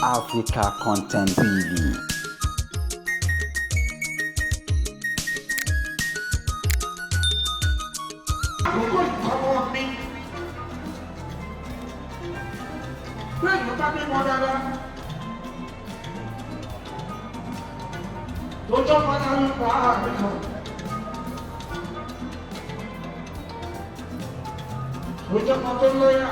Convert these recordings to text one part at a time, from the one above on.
Africa Content TV. Àkókò ìkọ́mọ́ mi. Bẹ́ẹ̀ni bá bímọ dáadáa. Tó jọ́pọ̀ náà ń pa àmì kan. Tó jọ́pọ̀ tó lóyà.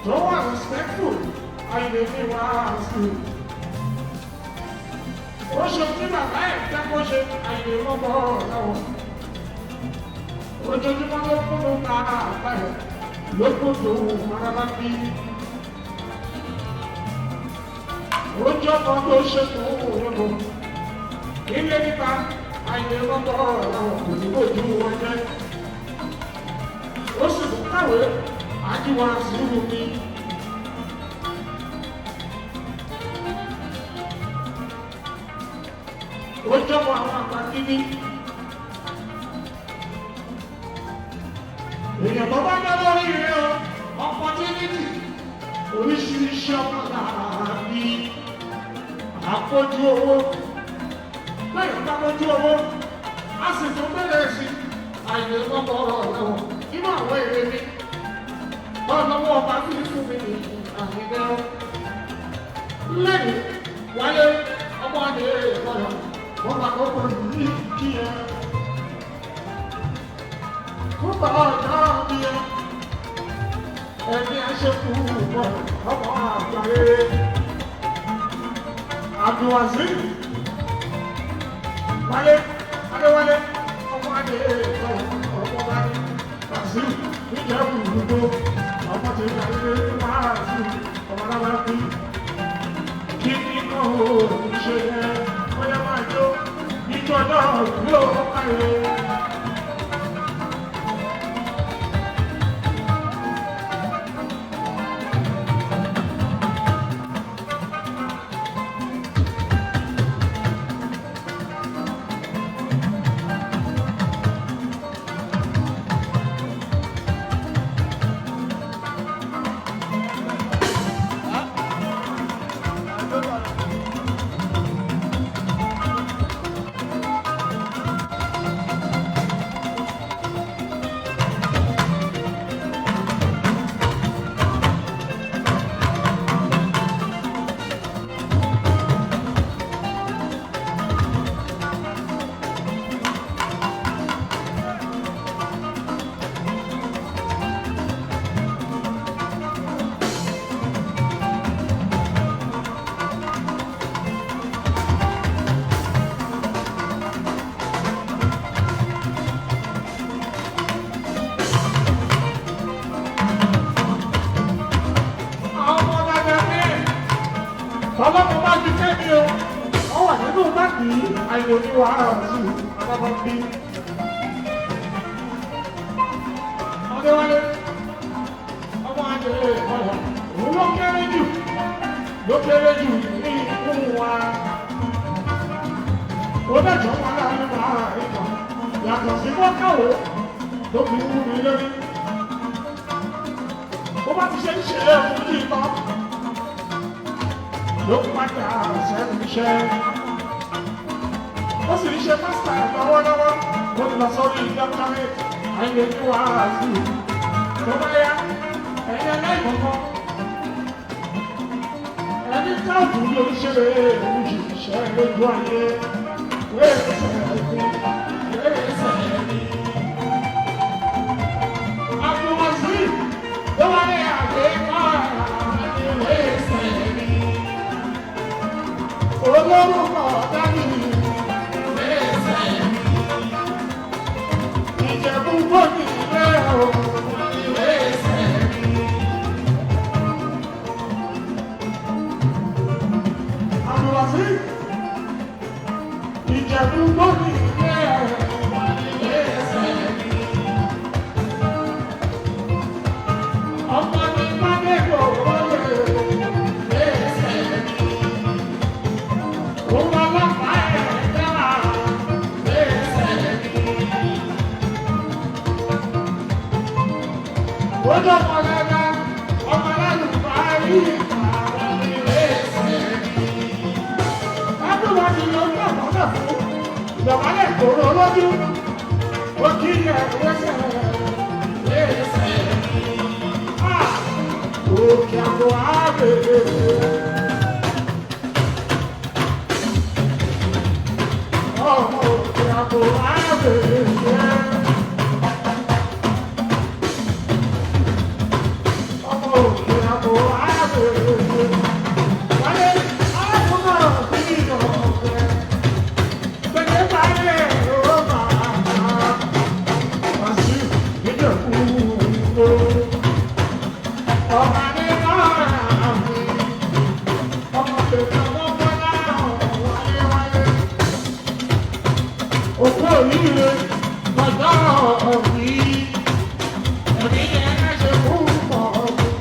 Tó wà respectful, àyè mi wá sí i. Ó ṣe tí bàbá ẹ̀ fẹ́ kó ṣe àyè mọ́bọ̀ lọ́wọ́. Ojoojúmọ́ ló kúrò ká àbá ẹ̀ ló kó tó maraba bí. Ojú ọmọ tó ṣe tó òyìnbó. Ilé níta àyè mọ́bọ̀ lọ́wọ́ kò ní bójú wọn jẹ́. Ó sì tún kàwé àjíwá sùúrù mi. Ó jọmọ àwọn àgbà kíní. Èèyàn tó bá dá lórí rẹ o, opportunity oríṣiríṣi ọmọ làbí àpójú owó. Lẹ́yìn bá mójú owó, a sì tún bẹ̀rẹ̀ sí àyè lọ́kọ̀ọ́rọ̀ lẹ́wọ̀n nínú àwọn èrè mi. Ọlọ́wọ́ ọba fi fún mi ní àyè lẹ́yìn wáyé ọmọ adé ìkọlọ wọn bá kókó ní kí ẹ kópa ọjọ́ bí ẹ ẹni aṣẹ́kù bọ̀ ọmọ àgbáyé Abdulwazeez wálé adéwálé ọmọ adé ìkọlọ ọmọ bá ní Wazeez níjẹ̀bú gbogbo ọmọ tí wọ́n lé wá sí ọmọ aláwọ̀ bí kí ni kò ṣe yẹ bóyá máa jó níjọ́ náà yóò káyé. Àwọn ọmọ dáadáa ní ọlọ́mọ bá ju kẹ́mi o, wọ́n wà nínú báàgì àyè oníwàásù ọlọ́mọ bí. Ọdẹ́wálé ọmọ adé ọ̀yà òun ló kéré jù ló kéré jù ní ikú wa. Ó dẹ̀jọ́ wọn láàrin wàhálà ìkà yàtọ̀ sí wọ́kàwé tó fi wú mi lórí. Bó bá ti ṣe ń ṣe ẹ̀kú yìí tán ló padà sẹ́nu iṣẹ́. Ó sì ń ṣe pásítà lọ́wọ́lọ́wọ́, ó ti lọ sórí dọ́kítọ́rẹ́tì àyè ní wàhálà. Tó bá yá, ẹ̀yin aláìmọ̀kan. Ẹni táàbù ló ń ṣe òṣìṣẹ́ lójú ayé. Wéè sẹ̀mí, wéè sẹ̀mí. Abdulwazeez ló wá ní àgbékọ́ wéè sẹ̀mí. Olórúkọ dání wéè sẹ̀mí. Ìjẹ̀bú gbòdì ilé o, wéè sẹ̀mí. Abdulwazeez Ìjẹ̀bú gbòdì ilé o, wéè sẹ̀mí. Ọmọ mi Mádébò wọlé wéè sẹ̀mí. Òun ọlọ́pàá ẹ̀ dára wéè sẹ̀mí. Ó dọ̀mọ̀ dáadáa. ní ìpàrọ̀ ilé ẹsẹ̀ mi. Everybody ló ń dàgbọ́dọ̀ fún ìdọ̀bálẹ̀ kòrò lójú. Ó kí ẹ̀ wẹ́sẹ̀ ẹsẹ̀ mi. Òkè àgọ́ àbẹ̀rẹ̀. Ọmọ òkè àgọ́ àbẹ̀rẹ̀. Ọmọ òkè àgọ́ àbẹ̀rẹ̀. Wálé àkùnà bí ọ̀fẹ́. Gbẹ̀dẹ̀ balẹ̀ ó máa wá sí ìjẹ̀kú o. Ọba ní náà mi. Ọmọ tèmi ọmọ bọ́lá wálé wálé. Òkú òríire lọ́jọ́ òbí. Ẹ̀mí yẹn ṣe fún ọ̀gbìn.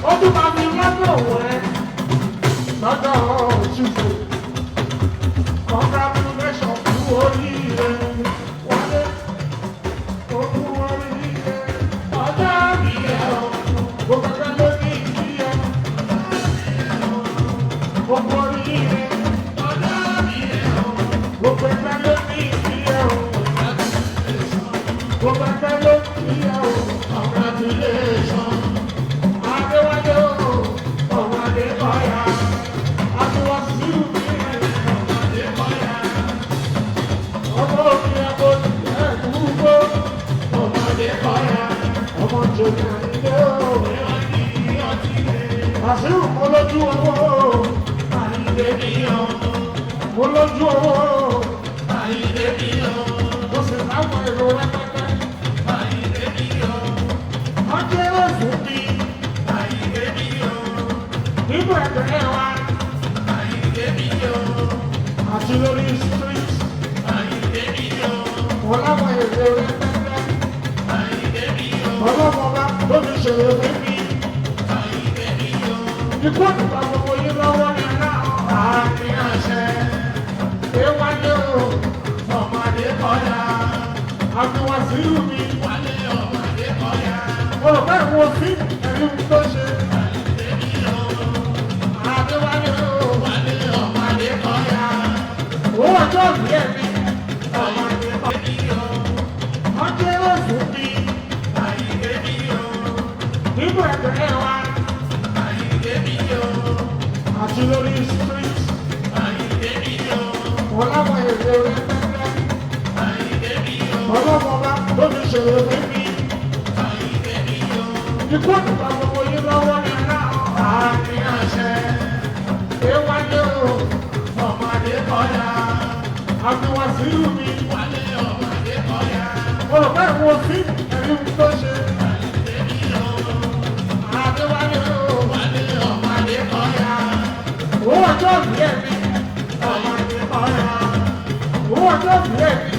Ó tún máa fi lọ́dọ̀ wẹ̀ lọ́dọ̀ òṣìṣẹ́. Congratulations kú oríire wálé. Ó kú oríire ọjọ́ mi ẹ̀ ọ́. Gbogbo ẹgbẹ́ ló ní ìdí ẹ̀. Ó kú oríire ọjọ́ mi ẹ̀ ọ́. Gbogbo ẹgbẹ́ ló ní ìdí ẹ̀ ọ́. Gbogbo ẹgbẹ́ ló ní ìdí ẹ̀ ọ́. Congratulations. Adéwálé o, ọmọ Adébọ́yá. Adéwàsíù mi, ọmọ Adébọ́yá. Ọmọ òkè àbòsí ẹ̀dúgbò, ọmọ Adébọ́yá. Ọmọ jòjì àyíndé o. Wàsíù mo lójú owó o. Àyíndé mi o. Mo lójú owó o. Àyíndé mi o. Mo sì láwọn èrò rẹpẹtẹ. Àyíndé mi o. Wọ́n jẹ́ fún mi. Àyíndé mi o. Nínú ẹgbẹ́ wa. Àyíndé mi o. Àti lórí street. Àyíndé mi o. Mo láwọn èrò rẹpẹtẹ. Àyíndé mi o. Ọlọ́mọba ló fi ṣòro fún mi. Àyíndé mi o. Ikú òdùbà gbogbo yín lọ́wọ́ ní aláwọ̀. Àmì àṣẹ. Ewájú o. Ọmọdé kọ́lá. Àfiwàsíù mi. Wálé ọmọdé kọ́lá. Mo rò pé ìwọ sí ẹ̀rí tó ṣe. Adéwálé o. Wálé ọmọdé kọ́lá. Owó ọjọ́ ìbí ẹ̀mí. Ọmọdé kọ́lá. Wọ́n jẹ́ òfin mi. Àyíndé mi o. Nínú ẹgbẹ́ wa. Àyíndé mi o. Àti lórí street. Àyíndé mi o. Mo láwọn èrò rẹpẹtẹ. Àyíndé mi o. Ọlọ́mọba ló fi ṣòro fún mi. Àyíndé mi o. Ikú òdùbà gbogbo yín lọ́wọ́ ní aláwọ̀. Àmì àṣẹ. Ewájú o. Ọmọdé kọ́lá. Àfiwàsíù mi. Wálé ọmọdé kọ́lá. Mo rò pé ìwọ sí ẹ̀rí tó ṣe. Àyíndé mi o. Adéwálé o. Wálé ọmọdé kọ́lá. Owó ọjọ́ ìbí ẹ̀mí. Ọmọdé kọ́lá. Owó ọjọ́ ìbí ẹ̀mí.